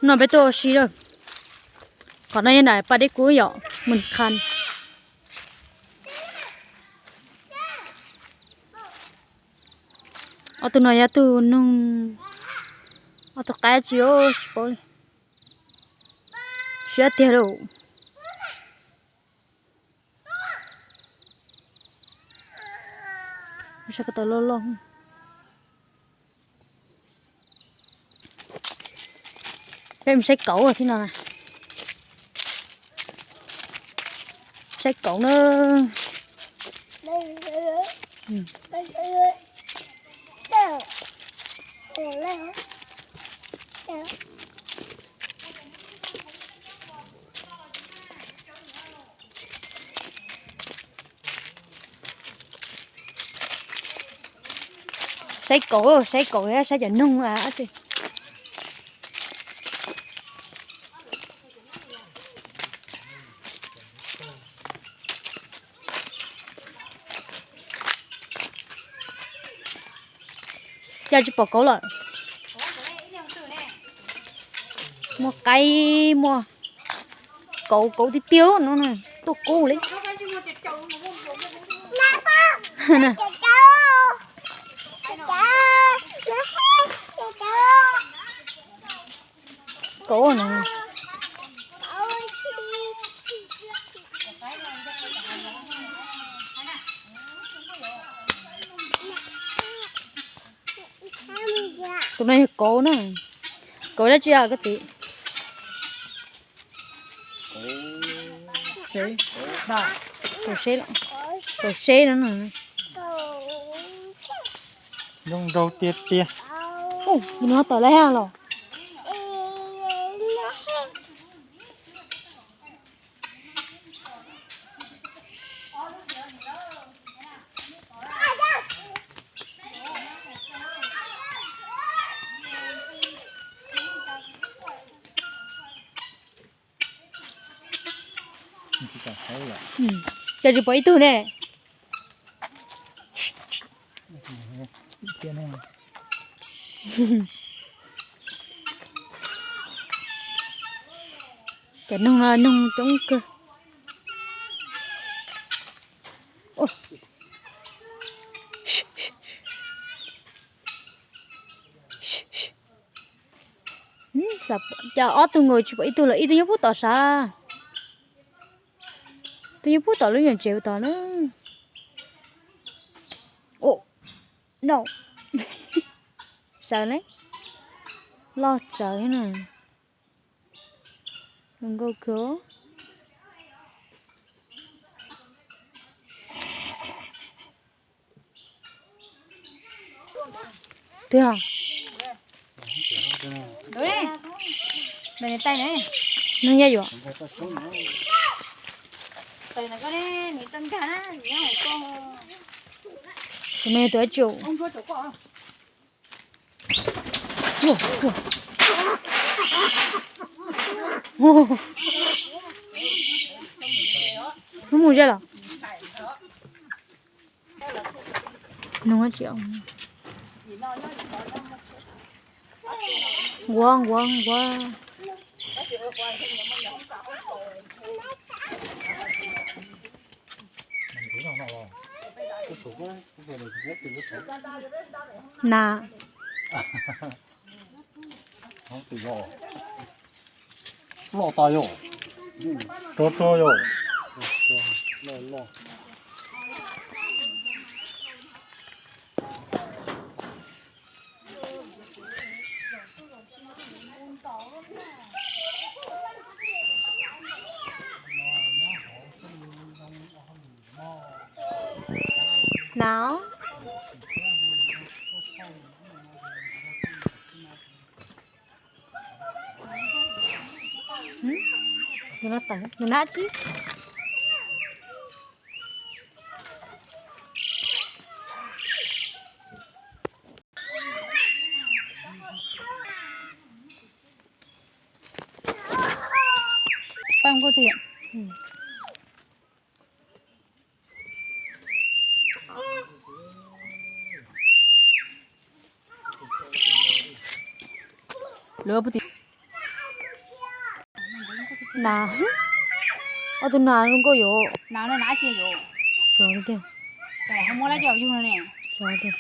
No peb tuaj ua si lawm. Qhov no yog nram pas dej kub yom, Mws Khas. Ob tug no yog tug noog, ob tug qaib tsis, tsis paub li. Siab tiag lauj. Saib ko taw loj loj. Peb mus saib kauv thiab no. Saib kauv na. Saib kauv, saib kauv, saib cov noog a. Cas tsis pom kauv lawm. Muaj qaib, muaj kauv, kauv tiag tiag no, tuaj kub li. Kauv no. Tus no yog kauv na. Kauv dab tsi os koj txiv? Kauv seb, kauv seb no. Zoo nraug tiag tiag. Ub, nws ho tawm lawm los. Cas tsis pom ib tug ne. Cov noog no noog coob kawg. Cas ob tug nkaus tsis pom ib tug lawm, ib tug nyob puag tom sav. Tus nyob puag tom lub nyuam tsev tom na. No. Sawv ne. Loj tsawv na. Zoo nkauj kawg. Twg os? Neeg yaj yuam. Tus no yog tus dab tsi? Mus mus ze los. Nug tsis, nquav nquav nquav. Na. Loj tas yog, rog rog yog. Nav. Nws nab tsi? Pab nkauj tiag. Lawv puag tim. Nas, ob tug nas zoo nkauj yuav. Xyov tiag. Xyov tiag.